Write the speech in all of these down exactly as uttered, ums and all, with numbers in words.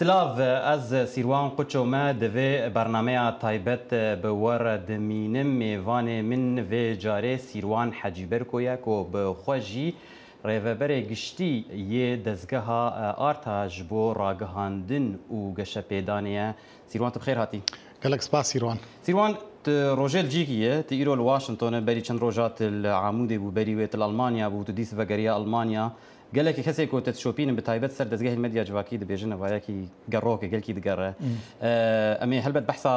Silav, ez Sîrwan Quço me di vê bernameya taybet bi we re dimînim. Mêvanê min vê carê Sîrwan Hecî Berko ye ku bi xwe jî rêveberê giştî yê dezgeha Arta ji bo ragihandin û geşepêdanê ye. Sîrwan, tu bi xêr hatî. Gelek spas Sîrwan. Sîrwan, tu rojê li cîkî ye, tu îro li Washington e, berî çend roja tu li Amûdê bû, berî wê tu li Almanya bû, tu dîs vegeriya Almanya. Gelekî kesê ku te dişopînin bi taybet ser dezgehên medya civakî dibêjin evayekî gerok e, gelkî digere. Hmm. E, em ê helbet behsa,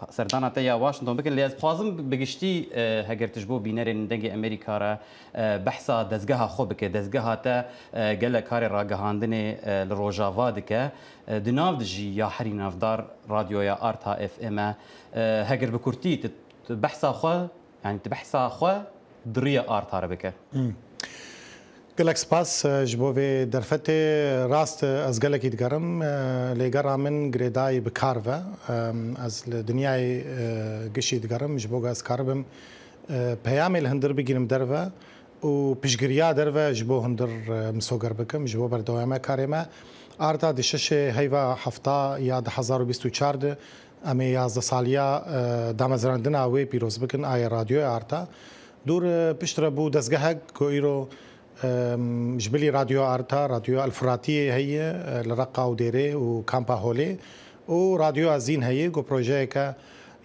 e, serdana te ya Washington bikin, lê ez dixwazim bi giştî, e, heger tu ji bo bînerên Dengê Amerîka re, e, behsa dezgeha xwe bike, dezgeha te, e, gelek karê ragihandinê, e, li Rojava dike, e, di nav de jî ya herî navdar radyoya Arta F M e, e, heger bi kurtî tu, tu behsa xwe, yanî tu behsa xwe di riya Arta re bike. Hmm. Gelek spas, e, ji bo vê derfetê. Rast, e, ez gelekî digerim, e, lê gera min girêdayî bi kar ve. E, ez li dinyayê, e, gişî digerim, ji bo ku ez karibim, e, peyamê li hundir bigînim derve û piştgiriya derve ji bo hundir, e, misoger bikim, ji bo berdewamiya karê me. Arta di şeşê heyva hefta ya du hezar û bîst û çar de em ê yazdeh saliya, e, damezrandina wê pîroz bikin, a yê Radyoya Arta. Dûr, e, piştre bû dezgehek ku îro, e, ji bilî Radyoya Arta, Radyoya El Furatiyê heye, e, li Reqa û Dêrê û Kampa Holê û Radyoya Zîn heye ku projeyeke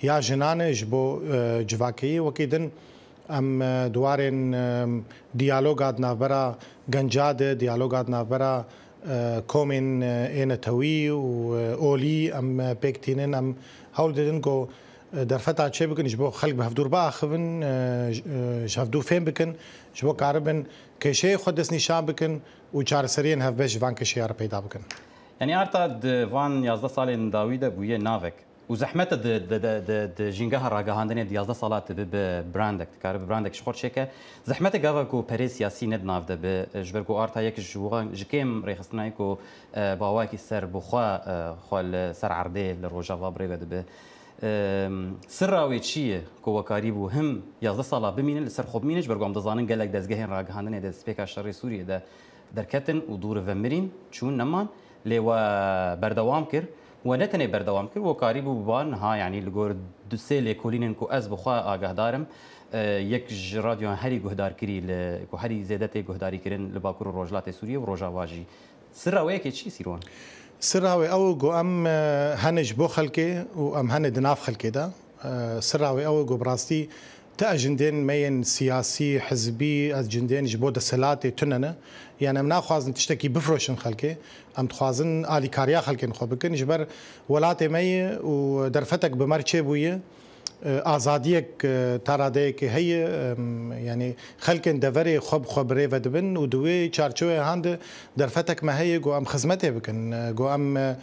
ya jinan e ji bo, e, civakeyê. Wekî din em, e, di warên, e, diyaloga di navbera genca de, diyaloga di navbera, e, komên, e, ê netewî û, e, olî em, e, pêk tînin, em hewl didin ku, e, derfeta çê bikin, ji bo xelk bi hevdûr biaxivin, e, ji, e, ji hevdû fêm bikin, ji bo karibin kêşeyê xwe destnîşan bikin û çareseriyên hevbeş ji van kêşeya re peyda bikin. Yanî Arta di van yazdeh salên dawî de bûye navek. Û zehmet e di, di, di, di, di jîngeha ragihandinê di yazdeh sala tu bibe brandek, dikare bi brandek ji xwe re çêke. Zehmet e gava ku perê siyasî ne di nav de be, ji ber ku Arta yek ji wan, ji kêm rêxistina ye ku, e, bi awayekî serbixwe, e, xwe li ser erdê, li Rojava bi rê ve dibe. E, sirra wê çi ye ku we karîbû him yazdeh sala bimîne, li ser xwe bimîne, ji ber ku em dizanin gelek dezgehên ragihandinê di destpêka şerê Sûriyê de derketin û dûr ve mirîn, çûn, neman. Lê we berdewam kir. We ne tenê berdewam kir, we karîbû biba niha, yanî li gor du sê lêkolînên ku ez bi xwe agahdar im, e, yek ji radyoyan herî guhdarkirî li, ku herî zêde tê guhdarîkirin li Bakur û Rojhilatê Sûriyê û Rojava jî. Sirra wê yekê çi, Sîrwan? Sirra wê ew e ku em, e, hene ji bo xelkê û em hene di nav xelkê de. E, sirra wê ew e ku bi rastî ti ecindên me yên siyasî, hizbî, ecindên ji bo desthilatê tune ne. Yani em naxwazin tiştekî bifroşin xelkê. Em dixwazin alîkariya xelkên xwe bikin. Ji ber welatê me ye û derfetek bi me re çêbûye. E, azadiyek, e, ta radeyekê heye. Em, yani xelkên deverê xwe bi xwe bi rê ve dibin û di wê çarçoyê han de derfetek me heye ku em xizmetê bikin. E, ku em, e,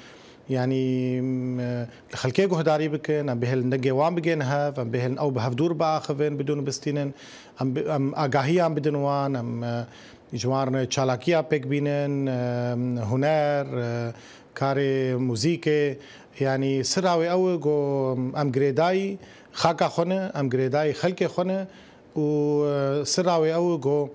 Yanî, m, li xelkê guhdarî bikin, em bihêlin dengê wan bigên hev, em bihêlin ew bi hevdûr biaxivin, bidûn bistînin, em bi, em agahiyan bidin wan, em, e, ji wan re çalakiya pêk bînin, e, huner, e, karê muzîkê. Yanî sira wê ew e ku em girêdayî xaka xwe ne, em girêdayî xelkê xwe ne û, e, sira wê ew e ku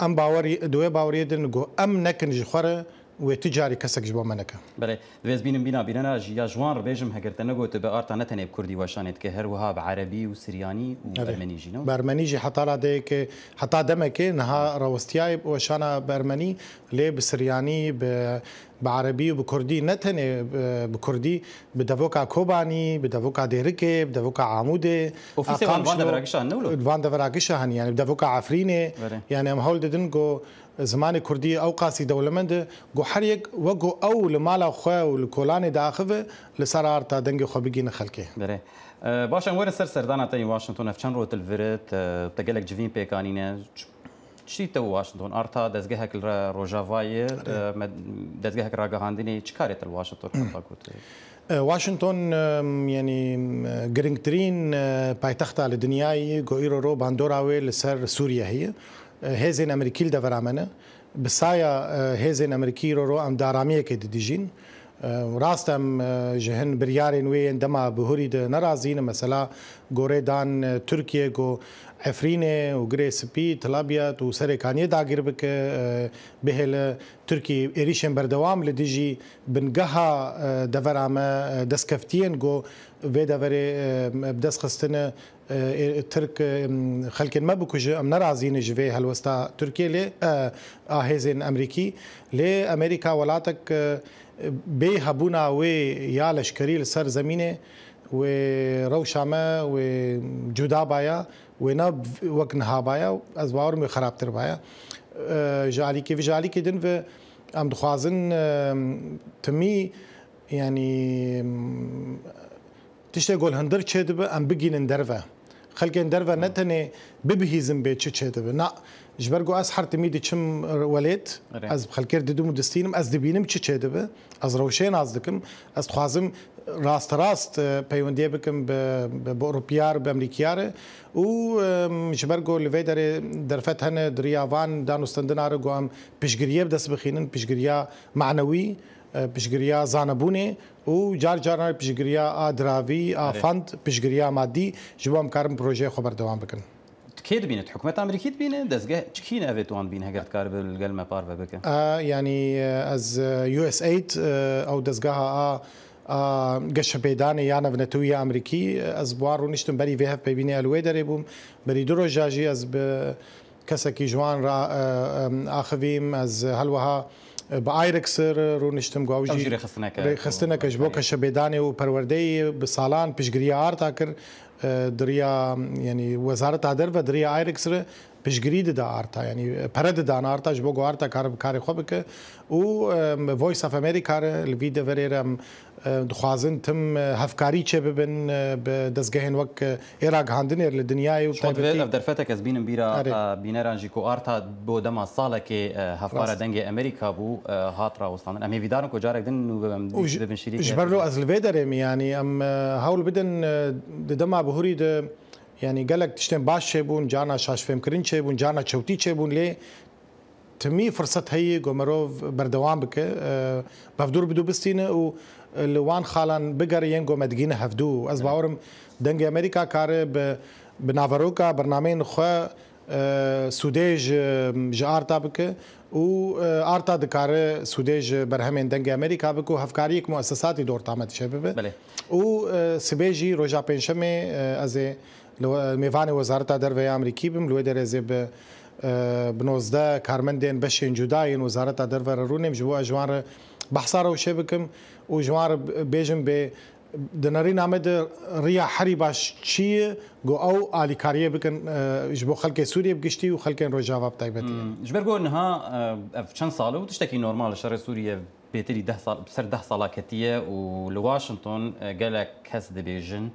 em bawerî, di wê baweriyê din ku em nekin ji xwe re, wê tu carî kesek ji bo me neke. Belê, divê ez bînim bîna bînena jî ya ji wan re bêjim, heger te negotibe, Arta ne tenê bi kurdî weşanê dike, her wiha bi erebî û siryanî û Erê. Ermenî jî, ne? Bi ermenî jî heta radeyekê, heta demekê niha rawestiyayê bi weşana bi ermenî, lê bi siryanî, bi, bi erebî û bi kurdî, ne tenê, e, bi kurdî, bi devoka Kobanî, bi devoka Dêrikê, bi devoka Amûdê, Ofîsê wan Aqamşlo, van devera gişa ne wilo? Van devera gişa hene, yani bi devoka Efrînê. Belê. Yani em hewl didin ku zimanê kurdî ew qasî dewlemend e, ku her yek wek ku ew li mala xwe û li kolanê diaxive, li ser Arta dengê xwe bigihîne xelkê. Belê. E, baş, em werin ser serdana te yî Washington, ev çend roj li vir e, te, te gelek civîn pêk anîne. Ç-, çi te Washington? Arta dezgehek li re Rojava ye, Erê. E, me, dezgehek ragihandinê, çi karê te li Washington heta ku tu E, Washington, e, yani, e, girîngtirîn, e, paytexta li dinyayê ku îro ro bandora wê li ser Sûriye heye. E, hêzên Amerîkî li devera me ne. Bi saya, e, hêzên Amerîkî îro ro em di aramiyekê de dijîn. Rast em ji hin biryarên wê yên dema bihurî de nerazî ne. Mesela gorê dan Tirkiye ku Efrînê û Girê Spî, Tilabiyat û Serê Kaniyê dagir bike, bihêle Tirkî êrîşên berdewam li dijî bingeha devera me, destkeftiyên ku vê deverê bi dest xistine, Tirk xelkên me bikuje, em nerazî ne ji vê helwesta Tirkiyê lê a hêzên Emerîkî. Lê Emerîka welatek bê hebûna wê ya leşkerî li ser zemînê, wê rewşa me wê cuda baya, wê ne wek niha baya, ez bawerim wê xerabtir baya. Ji alîkê, ji alîkê din ve em dixwazin timî, yanî, tiştê ku li hundir çêdibe, em bigînin derve. Xelkên derve ne tenê bibihîzin bê çi çêdibe. Na, ji ber ku ez her timî diçim welêt, ez bi xelkê re didim û distînim, ez dibînim çi çêdibe, ez rewşê nas dikim, ez dixwazim rasterast, e, peywendiyê bikim bi, bi, bi Ewropiyar, bi Emerîkiyar û, e, ji ber ku li vê derê derfet hene, di riya van danûstendina re ku em piştgiriyê bi dest bixînin, piştgiriya manewî, e, piştgiriya zanebûnê û car caran piştgiriya a diravî, a fend, piştgiriya madî, ji bo em karin projeyê xwe berdewam bikin. Tu kê dibîne? Tu hikûmeta Amerîkî dibîne? Dezgeh çi kî ne, evê tu wan dibîne, heger dikaribe li gel me parve bike? A, yanî, e, ez, e, U S aid, e, ew dezgeha a, a geşepêdanê ya navnetewî ya Amerîkî, e, ez bi wan rûniştim, berî vê hevpeyvînê ez li wê derê bûm. Berî du roja jî ez bi kesekî ji wan re, e, em, axivîm. Ez helweha, e, bi IRIX re rûniştim, ku ew Ew jî jî rêxistineke, rêxistineke ji bo keşepêdanê û perwerdeyê bi salan piştgiriya arta kir. E, di riya, yanî Wezareta Derve di riya IRIX re piştgirî dida arta, yanî pere didan arta ji bo ku arta kare bi karê xwe bike. Û, e, Voice of America re li vî deverê re em e, dixwazin tim, e, hevkarî çêbibin, e, bi dezgehên wek, e, ê ragihandinê li dinyayê û Ji xwe divê taybetî ev derfetek ez bînim bîra, Erê. e, bîneran jî ku arta bo dema salekê, e, hevpara Rast. Dengê Amerîka bû, e, hat rawestandin. Em hêvîdar in ku carek din nû bibin, Û ji, bibin şirîkê ji ber lo hevpeyvînê. Ez li vê derê me, yanî em, e, hewl bidin, e, di dema bihurî de, yanî gelek tiştên baş çêbûn, carna şaşfêmkirin çêbûn, carna çewtî çêbûn, lê timî firset heye ku mirov berdewam bike, e, bevdûr bidû bistîne û li wan xalan bigere yên ku me digîne hevdû. Ez Evet. bawerim Dengê Amerîka kare bi, bi naveroka bernameyên xwe, e, sûdê ji, ji arta bike û, e, arta dikare sûdê ji berhemên Dengê Amerîka bike û hevkariyek muessesatî di orta me de çêbibe. Belê. Û, e, sibê jî roja pêncşemê, e, ez ê li we-, mêvanê Wezareta Derve ya Amerîkî bim, li wê derê ez ê bi, e, bi nozdeh karmendên beşên cuda yên Wezareta Derve re rûnêm, ji bo ez ji wan re behsa rewşê bikim û ji wan re bêjim bê di nerîna me de riya herî baş çi ye, ku ew alîkariyê bikin, e, ji bo xelkê Sûriyê bi giştî û xelkên Rojava bi taybetî. Hmm, ji ber ku niha, e, ev çend sal e û tiştekî normal e, şerê Sûriyê pêtirî deh sal, ser deh sala ketiye û li Washington, e, gelek kes dibêjin,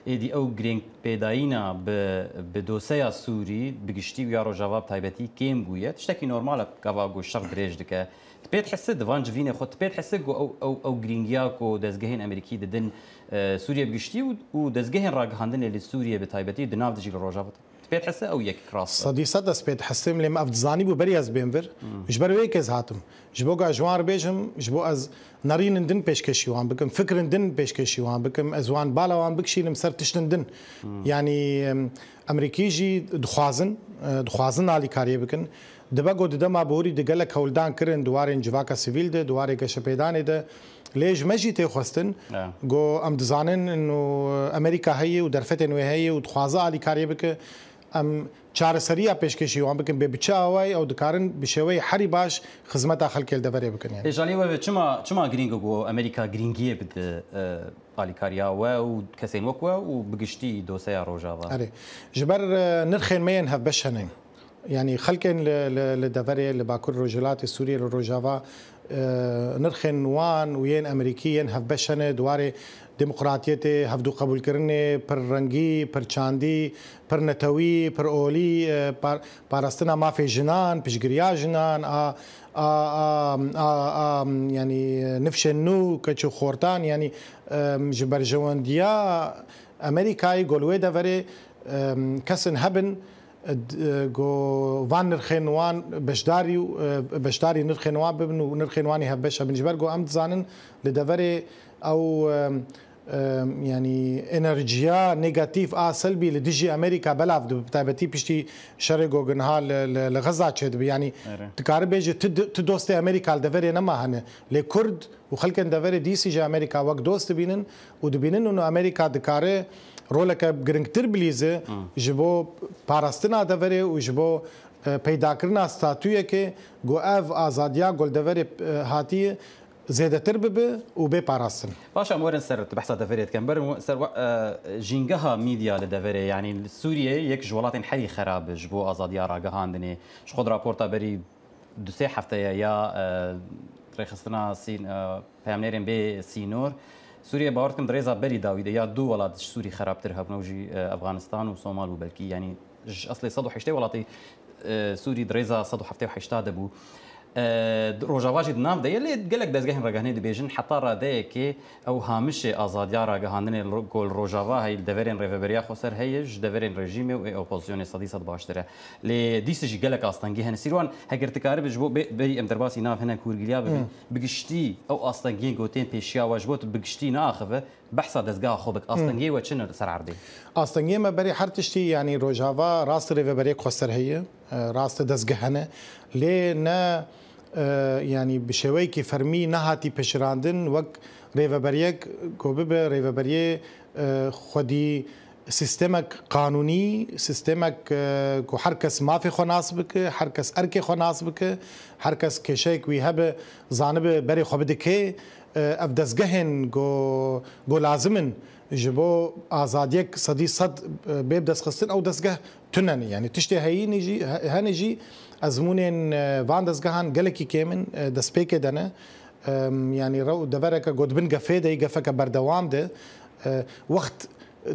êdî ew girêngpêdayîna bi, bi doseya Sûrî bi giştî û ya Rojava bi taybetî kêm bûye. Tiştekî normal e, gava ku şer dirêj dike. Tu pê dihese di van civînê xwe, tu pê dihese ku ew, ew, ew girîngiya ku dezgehên Amerîkî didin, e, Sûriyê bi giştî û, û dezgehên ragihandinê li Sûriyê bi taybetî, di nav de jî li Rojava? Pê dihese ew yek rast e. Sedî sed ez pê dihestim, lê me ev dizanîbû berî ez bêm vir. Hmm. Ji ber wê yekê ez hatim. Ji bo ku ez ji wan re bêjim, ji bo ez nerînin din pêşkêşî wan bikim, fikrin din pêşkêşî wan bikim, ez wan bala wan bikişînim ser tiştin din. Hmm. Yanî, em, Emerîkî jî dixwazin, e, dixwazin alîkariyê bikin. Dibe ku di dema borî de gelek hewldan kirin di warên civaka sivîl de, di warê geşepêdanê de. Lê ji me jî tê xwestin Ya. ku em dizanin û Amerîka heye û derfetên wê heye û dixwaze alîkariyê bike. Em çareseriya pêşkêşî wan bikin, bê bi çi awayî ew dikarin bi şêweyê herî baş xizmeta xelkê li deverê bikin, yani. Ê, ji alî we ve çima, çima girîng e ku Amerîka girîngiyê bide, e, alîkariya we û kesên wek we û bi giştî doseya Rojava? Erê. Ji ber, e, nirxên me yên hevbeş hene. Yani xelkên li, li, li deverê, li Bakur Rojhilatê Sûriyê, li Rojava, e, nirxên wan û yên Amerîkî yên hevbeş hene di warê demokratiyetê, hevdûqebûlkirinê, pirrengî, pirçandî, pirnetewî, pirolî, e, par-, parastina mafê jinan, piştgiriya jinan, a, a, a, a, a, yani nifşên nû, keç û xortan, yani, e, ji berjewendiya Amerîkayê ku li wê deverê, e, kesin hebin, Ed-, e, go van nirxên wan beşdarî û, e, beşdarî nirxên wan bibin û nirxên wan ê hevbeş hebin. Ji ber ku em dizanin li deverê ew, e, e, yanî enerjiya negatîf a selbî li dijî Amerîka belav dibe, bi taybetî piştî şerê ku niha li, li, li Xeza çêdibe. Yanî Ere. dikare bêje tu, tu dostê Amerîka li deverê nema hene. Lê Kurd û xelkên deverê dîsî ji Amerîka wek dost dibînin û dibînin û Amerîka dikare roleke giringtir bilîze Hmm. ji bo parastina deverê û ji bo, e, peydakirina statuyekê ku ev azadiya ku li deverê, e, hatiye zêdetir bibe û bê parastin. Baş e, em werin ser, tu behsa deverê dikin. Berin ser we-, e, jîngeha mîdya li deverê, yanî li Sûriyê yek ji welatên herî xerab e ji bo azadiya ragihandinê. Ji xwe di raporta berî du sê hefteye ya, e, rêxistina sîn-, e, peyamnêrên bê sînor. Sûriye, bawer dikim di rêza berî dawî de ya du welat ji Sûrî xerabtir hebûn, ew jî, e, Efxanistan û Somal bû belkî. Yanî ji eslê sed û heştê welatî, e, Sûrî di rêza sed û heftê û heşta de bû. E, di Rojava jî di nav de ye, lê gelek dezgehên ragihanê dibêjin heta radeyekê ew hamişê azadiya ragihandinê li ro-, ku li Rojava heye, li deverên Rêveberiya Xweser heye, ji deverên rejîmê û ê opozisyonê sedî sed baştir e. Lê dîsa jî gelek astengî hene. Sîrwan, heger tu karibî ji bo bê-, berî em derbasî nav hinek hûrgiliya bibin, Hmm. bi giştî ew astengiyên ku tên pêşiya we ji bo tu bi giştî neaxive, behsa dezgeha xwe bik. Hmm. Astengiyê we çi ne li ser erdê? Astengiyê me berî her tiştî, yanî Rojava rast rêveberiyek xweser heye, e, rast dezgeh hene. Lê ne, e, yanî bi şêweyekî fermî nehatî pişirandin wek rêveberiyek ku bibe rêveberiyê, e, xwedî sîstemek qanûnî, sîstemek, e, ku her kes mafê xwe nas bike, her kes erkê xwe nas bike, her kes kêşeyek wî hebe, zanibe berê xwe bide kê, e, ev dezgehên ku, ku lazim in ji bo azadiyek sedî sed, e, bê bi dest xistin, ew dezgeh tune ne. Yanî tiştê heyînî jî, he-, hene jî ezmûnên, e, van dezgehan gelekî kêm in, e, destpêkê de ne. Em, yanî rew devereke ku di bin gefê de yî, gefeke berdewam de, e, wext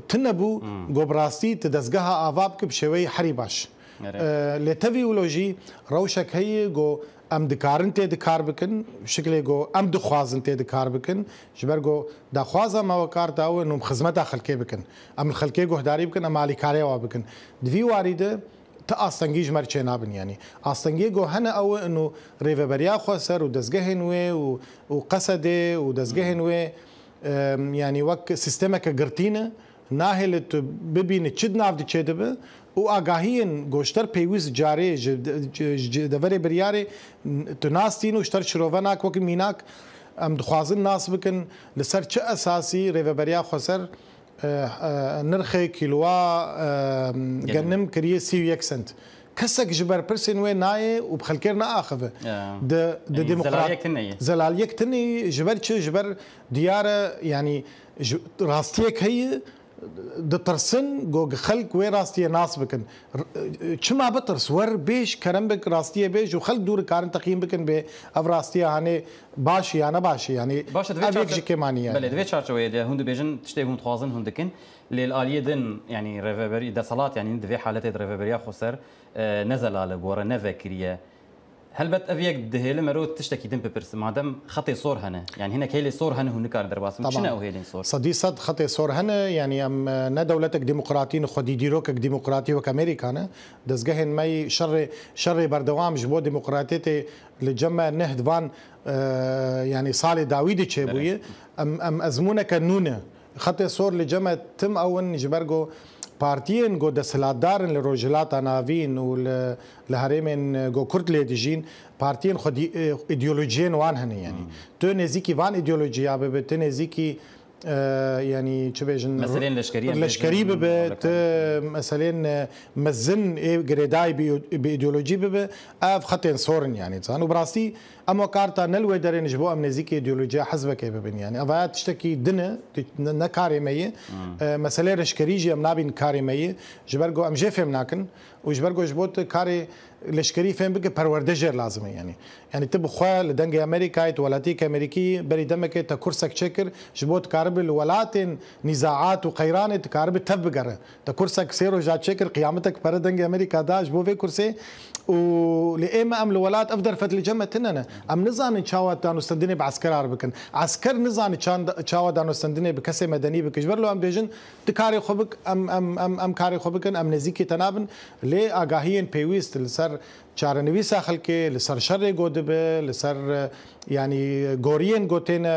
tune bû Hmm. ku bi rastî tu dezgeha ava bike bi şêweyî herî baş. Erê. E, lê tevî wilo jî rewşek heye ku em dikarin tê di kar bikin, şiklê ku em dixwazin tê di kar bikin, ji ber ku daxwaza me wekar da ew e, em xizmeta xelkê bikin. Em li xelkê guhdarî bikin, em alîkariya we bikin. Di vî warî de ti astengî ji me re çênabin, yanî. Astengiyê ku hene ew e, û rêveberiya xweser û dezgehên wê û, û Qesedê û dezgehên wê, em, yanî wek sîstemeke girtî ne, nahêle tu bibînî çi di nav de çêdibe û agahiyên ku ji te re pêwîst carê ji, ji, ji deverê biryarê tu nas tîn û ji te re şirove nake. Wekî mînak, em dixwazin nas bikin li ser çi esasî rêveberiya xweser, e, e, nirxê kîloa, e, Genim. genim kiriye sî û yek sent. Kesek ji berpirsên wê nayê û bi xelkê re neaxive. Ya. Di, di Yanî demokrat-, zelaliyek tune ye. Zelaliyek tune ye, ji ber çi? Ji ber diyar e, yanî ji, rastiyek heye, ditirsin ku xelk wê rastiyê nas bikin. R-, çima bitirs? Wer bêj, kerem bik, rastiyê bêj û xelk dû dikarin teqîn bikin bê ev rastiya hanê baş e ya ne baş e. Yanî Baş e, di vê ev yek çarçe-, ji kêmanî ye. Belê, di vê çarçeweyê de hûn dibêjin tiştê hûn dixwazin hûn dikin. Lê li aliyê din, yanî rêveberî, desthilat, yanî di vê haletê de rêveberiya xweser, e, ne zelal e, bi we re ne vekirî ye. Helbet ev yek dihêle mero tiştekî din bipirsin. Madem xetê sor hene, yanî hinek hêlê sor hene hûn nikarin derbas bin. Tamam. Çi ne ew hêlên sor? Sedî sed xetê sor hene, yanî em, e, ne dewletek demokratî ne, xwedî dîrokek demokratî wek Amerîka ne. Dezgehên me yî şerê, şerê berdewam ji bo demokratiyetê li cem me neh di van, e, yanî salê dawî de çêbûye. Belê. Em, em ezmûneke nû ne. Xetê sor li cem me tim ew in, ji ber ku partiyên ku desthilatdar in li Rojhilata Navîn û li, li herêmên ku Kurd lê dijîn, partiyên xwedî, e, îdeolojiyên wan hene, yanî. Hmm. Tu nêzîkî van îdeolojiya bibe, tu nêzîkî, e, yanî çi bêjin, Meselên leşkerî em leşkerî bêjin, bibe, tu meselên, e, mezin ê girêdayî bi, bi îdeolojî bibe, ev xetên sor in, yanî, zan. Û bi rastî em wekar ta ne li wê derê ne ji bo em nêzîkî îdeolojiya hizbekê bibin, yanî. Ev ya tiştekî din e, ne, ne karê me ye. Hmm. E, meselê leşkerî jî em nabîn karê me ye, ji ber ku em jê fêm nakin û ji ber ku ji bo tu karê Leşkerî fêm bike, perwerde jêr lazim e, yanî. Yanî tu bi xwe li dengê Amerîkayê, tu welatiyeke Amerîkî berî demekê te kursek çêkir, ji bo tu karibe li welatên nîzaat û qeyranê tu karibe tev bigere. Te kursek sê roja çêkir, qiyametek pere dengê Amerîka da ji bo vê kursê. Û lê ême em li welat ev derfet li cem me tune ne. Em nizanin çawa danûstendinê bi esker bikin. Esker nizane çan-, çawa danûstendinê bi kesê medenî bike. Ji ber lo em bêjin, tu karê xwe bik, em, em, em, em karê xwe bikin, em nêzîkî te nabin. Lê agahiyên pêwîst li ser çarenivîsa xelkê, li ser şerê go dibe, li ser, e, yanî goriyên go têne,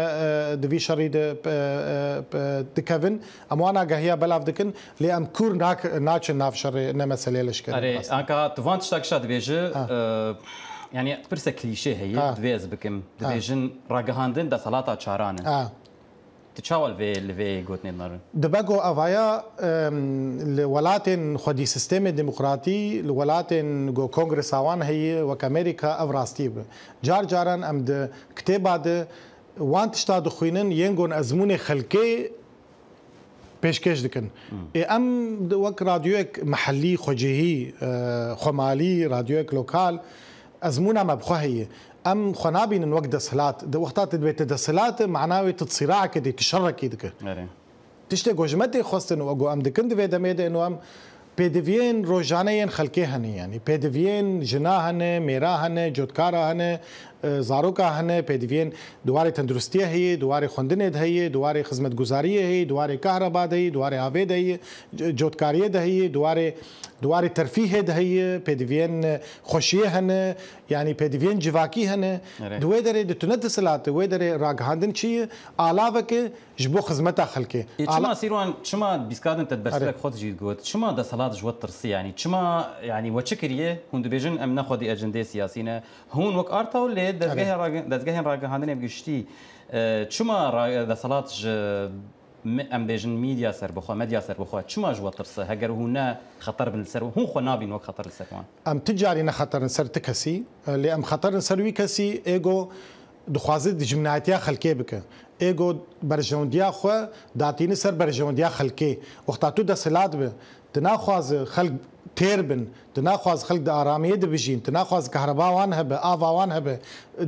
e, di vî şerî de, e, e, e, dikevin, em wan agahiya belav dikin, lê em kûr nak-, naçin nav şerê, ne meseleyê leşkerî. Erê, rast e. Anka tu van tişta kişa dibêji, Ha. e, yanî pirsek klîşe heye, Ha. divê ez bikim. Ha. Dibêjin ragihandin desthilata çaran e. Ha. Tu çawa li vê, li vê gotinê dinarin? Dibe ku evaya, em, li welatên xwedî sîstemê demokratî, li welatên ku kongresa wan heye, wek Amerîka, ev rastî bi. Car caran em di kitêba de wan tişta dixwînin, yên ku ezmûnê xelkê pêşkêş dikin. Hmm. Ê em di wek radyoyek mehellî, xwecihî, e, xwemalî, radyoyek lokal, ezmûna me bi xwe heye. Em xwe nabînin wek desthilat. Di wexta tu dibê tu desthilat, mana wê tu di sîraekê dî, tu şerekî dike. Erê. Tiştê ku ji me tê xwestin û ku em dikin di vê demê de ino em pêdiviyên rojane yên xelkê hene, yanî pêdiviyên jina hene, mêra hene, cotkara hene, e, zaroka hene, pêdiviyên di warê tenduristiyê heye, di warê xwendinê de heye, di warê xizmetguzariyê heye, di warê kahreba de heye, di warê avê de heye, c-, cotkariyê de heye, di warê, di warê terfîhê de heye, pêdiviyên, e, xweşiyê hene, yanî pêdiviyên civakî hene. Erê. Di wê derê de tu ne desthilat, wê derê ragihandin çi ye? Alaveke ji bo xizmeta xelkê. Ê, çima Ala- Sîrwan, çima bîskadin te bersivek Erê. xwe jî got? Çima desthilat ji we tirsî, yanî? Çima, yanî we çi kiriye? Hûn dibêjin em ne xwedî ecendeyê siyasî ne. Hûn wek artaw lê dezgehê Erê. ragi-, dezgehên ragihandinê bi giştî, e, çima ra-, desthilat ji me-, em bêjin medya serbixwe, medya serbixwe, çima ji we tirse? Heger hûn ne xeter bin li ser wan, hûn xwe nabîn wek xeter li ser wan? Em ti carî ne xeter in ser ti kesî, lê em xeter in ser wî kesî ê go dixwaze dijminayetiya xelkê bike. Ê go berjewendiya xwe datîne ser berjewendiya xelkê. Wexta tu desthilat bi, tu naxwaze xelk têr bin, tu naxwaze xelk di aramiyê de bijîn, tu naxwaze kahreba wan hebe, ava wan hebe,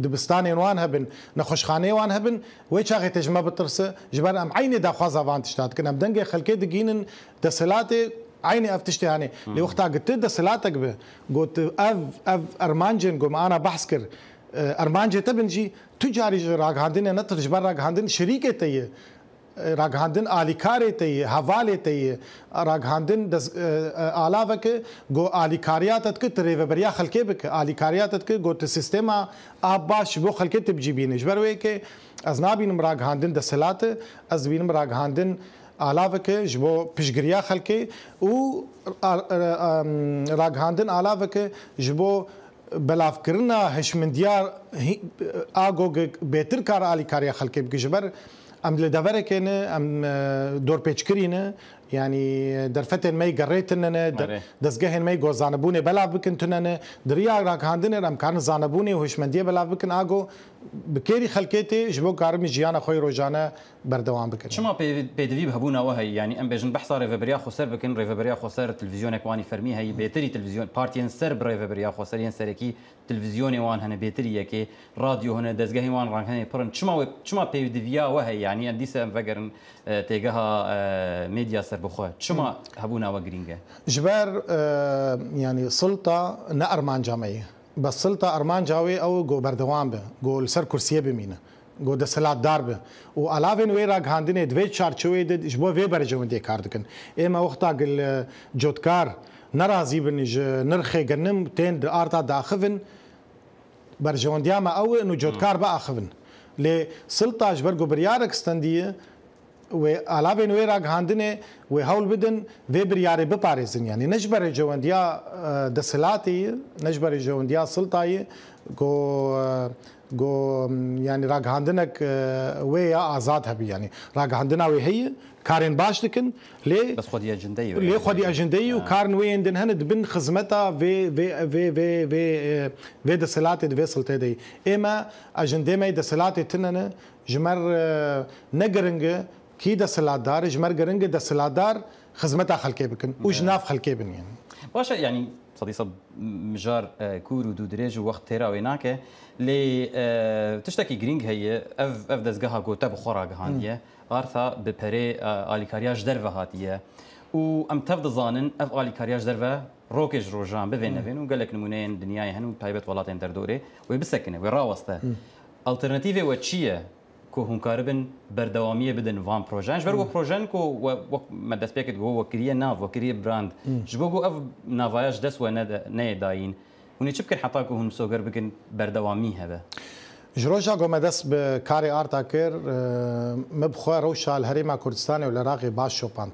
dibistanên wan hebin, nexweşxaneyê wan hebin, wê çaxê te ji me bitirse, ji ber em eynê daxwaza van tişta dikin. Em dengê xelkê digihînin desthilatê, eynê ev tiştê hene. Lê wexta ku tu desthilatek bi, got ev, ev armancên ku me ana behs kir, e, armancê te bin jî, tu carî ji ragihandinê netir, ji ber ragihandin şirîkê te ye. E, ragihandin alîkarê te ye, hevalê te ye. Ragihandin dez-, e, e, alaveke ku alîkariya te dike, tu rêveberiya xelkê bike. Alîkariya te dike ku tu sîstema a baş ji bo xelkê tu bi cî bîne. Ji ber wê yekê ez nabînim ragihandin desthilat e, ez dibînim ragihandin alaveke ji bo piştgiriya xelkê û a-, e, em, ragihandin alaveke ji bo belavkirina hişmendiya hî-, a go ge-, bêtir kar alîkariya xelkê bike. Ji ber em li deverekê ne, em, e, dorpêçkirî ne, yanî derfetên me yê gerê tune ne, de-, Erê. dezgehên me yê ku zanibûnê belav bikin tune ne. Di riya ragihandinê re em karin zanibûnê û hişmendiyê belav bikin, a go bi kêrî xelkê tê, ji bo karin jiyana xwe yê rojane berdewam bikin. Çima pê-, pêdivî bi hebûna we heye? Yanî em bêjin behsa Rêveberiya Xweser bikin, Rêveberiya Xweser televîzyonek wanî fermî heye, bêtirî televîzyon, partiyên ser bi Rêveberiya Xweser yên serekî televîzyonê wan hene, bêtirî yekê, radyo hene, dezgehên wan renghenê pir in. Çima we, çima pêdiviya we heye? Yanî em dîsa em vegerin, e, têgeha, e, medya serbixwe. Çima hebûna we girîng e? Ji ber, e, yanî silta ne armanca me ye. Bes silta armanca wê ew go berdewam be, go li ser kursiyê bimîne, go desthilatdar be. Û alavên wê ragihandinê di vê çarçeweyê de ji bo vê berjewendiyê kar dikin. Ême wexta gil, e, cotkar nerazî bin ji nirxê genim tên di arta daxivin, berjewendiya me ew in û cotkar biaxivin. Lê silta ji ber ku biryarek stendiye, wê alavên wê ragihandinê wê hewl bidin vê biryarê biparêzin. Yanî ne ji ber rêcewendiya, e, desthilatê ye, ne ji ber rêcewendiya silta ye, ku, e, ku, m, yanî ragihandinek, e, wê ya azad hebî. Yanî ragihandina wê heye, karên baş dikin, lê Bes xwedî ecendeyî wê lê ye. xwedî ecendeyî û Ha. karên wê yên din hene dibin xizmeta vê, vê, vê, vê, vê, e, vê desthilatê di vê siltê de ye. Ême ecendê me yê desthilatê tune ne, ji me re, e, ne giring e kî desthilatdar e, ji me re giring e desthilatdar xizmeta xelkê bikin û ji Evet. nav xelkê bin, yanî. Baş e, yanî sedî sed mijar e, kûr û dûdirêj û wext têra wê nake. Lê e, tiştekî girîng heye, ev, ev dezgeha ku te bi xwe ragihandiye, arta bi perê e, alîkariya ji derve hatiye. Û em tev dizanin, ev alîkariya ji derve rokê ji rojan bivê nevên û gelek nimûneyên dinyayê hene û taybet welatên derdorê wê bisekine, wê raweste. Alternatîvê we çi ye? Ku hûn karibin berdewamiyê bidin van projeyan. Ji ber ku projeyan ku we, wek me destpêkê digot, we kiriye nav, we kiriye brand. Ji bo ku ev navaya ji dest we nede, neyê dayîn, hûn ê çi bikin heta ku hûn misoger bikin berdewamî hebe? Ji roja ku me dest bi karê arta kir, e, me bi xwe rewşa li Herêma Kurdistanê û li Iraqê baş şopand.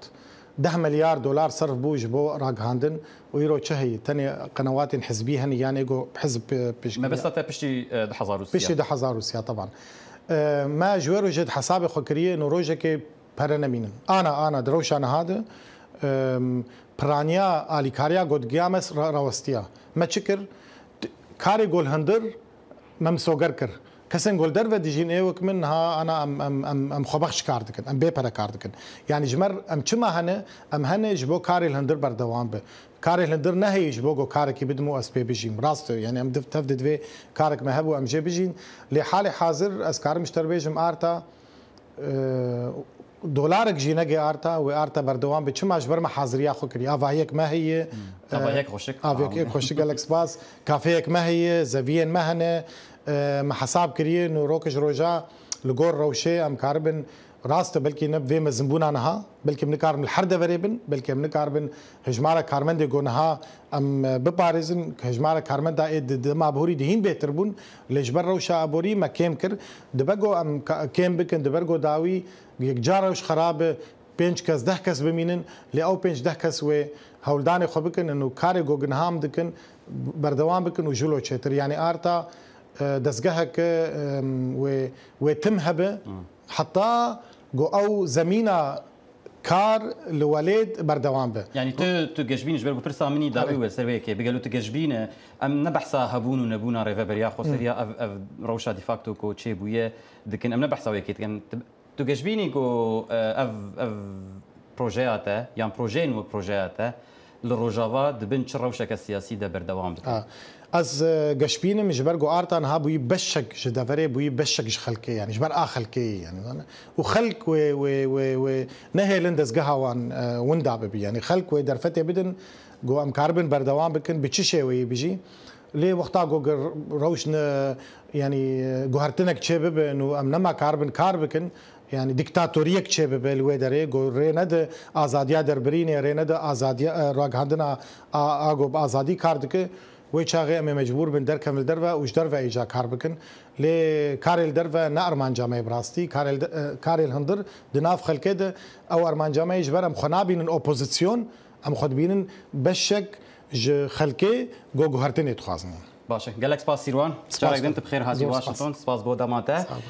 Deh milyar dolar serf bû ji bo ragihandin û îro çi heye? Tenê qenewatên hizbî hene, yanê ku hizb, e, pêşkiriye. Mebesta te piştî, e, du hezar û sê. Piştî du hezar û sê, teban. E, me ji wê rojê di hesabê xwe kiriye, no rojekê pere nemînin. Ana, ana, di rewşa niha de, e, piraniya alîkariya ku digiya me ra-, rawestiya. Me çi kir? T-, karê ku li hundir me misoger kir. Kesên ku li derve dijîn ê wek min niha ana em, em, em, em xwebexş kar dikin, em bê pere kar dikin. Yanî ji me re em çima hene? Em hene ji bo karê li hundir berdewam be. Karê li hundir neheye ji bo ku karekî bidim û ez pê bijîm. Rast e, yanî em div-, tev di divê karek me hebû em jê bijîn. Lê halê hazir ez karim ji te re bêjim arta, e, dolarek jî nege arta, wê arta berdewam be. Çima? Ji ber me haziriya xwe kiriye. Avahiyek me heye. Hmm. Avahiyek xweşik. Avahiyek xweşik, gelek spas. Kafeyek me heye, zeviyên me hene. E, me hesab kiriye, nû rok ji roja li gor rewşê em karibin, rast e, belkî ne bi vê mezinbûna niha, belkî em nikarin li her deverê bin, belkî em nikaribin hejmara karmendê ku niha em, e, biparêzin, hejmara karmenda ê di, di dema bihurî de hîn bêtir bûn, lê ji ber rewşa aborî me kêm kir. Dibe ku em ka-, kêm bikin, di ber ku dawî yekcar rewş xerab e, pênc kes, deh kes bimînin, lê ew pênc deh kes wê hewldanê xwe bikin û karê ku niha em dikin, berdewam bikin û jilo çêtir. Yanî arta, e, dezgeheke, em, wê, wê tim hebe, heta ku ew zemîna kar li welêt berdewam be. Yanî tu, tu geşbîn ji ber ku pirsa min î dawî Erê. we ser wê yekê. Bi gelo tu geşbîn e, em ne behsa hebûn û nebûna rêveberiya xweseriya ev, ev rewşa de facto ku çêbûye dikin. Em ne behsa wê yekê dikin. Tu, tu geşbînî ku, e, ev, ev projeya te, yan projeyên wek projeya te, li Rojava di bin çi rewşeke siyasî de berdewam bikin? Ha. Ez, e, geşbînim ji ber ku arta niha bûyî beşek ji deverê, bûyî beşek ji xelkê, yanî ji ber a xelkê yî, yanî, zane. Û xelk wê, wê, wê, wê nehêlin dezgeha wan, e, winda bibi. Yanî xelk wê derfetê bidin, ku em karibin berdewam bikin, bi çi şêweyî bijî. Lê wexta ku gir rewş ne, yanî, e, guhertinek çê bibin û em nema karibin kar bikin, yanî diktatoriyek çê bibe li wê derê, ku rê nede azadiya derbirînê, rê nede azadiya, e, ragihandina a, a ku bi azadî kar dike, wê çaxê em ê mecbûr bin derkevin li derve û ji derve êca kar bikin. Lê karê li derve ne armanca me ye bi rastî, karê li de, e, karê li hundir di nav xelkê de ew armanca me ye, ji ber em xwe nabînin opozîsyon, em xwe dibînin beşek ji xelkê ku guhertinê dixwazin. Baş e. Gelek spas Sîrwan. Spas Carek din te. Tu bi xêr hatî Zor spas. Washington. Spas bo dema te. Sağ ol.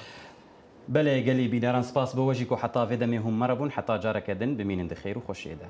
Belê, gelî bîneran, spas bo we jî ku heta vê demê hûn me re bûn. Heta careke din, bimînin di xêr û xweşiyê de.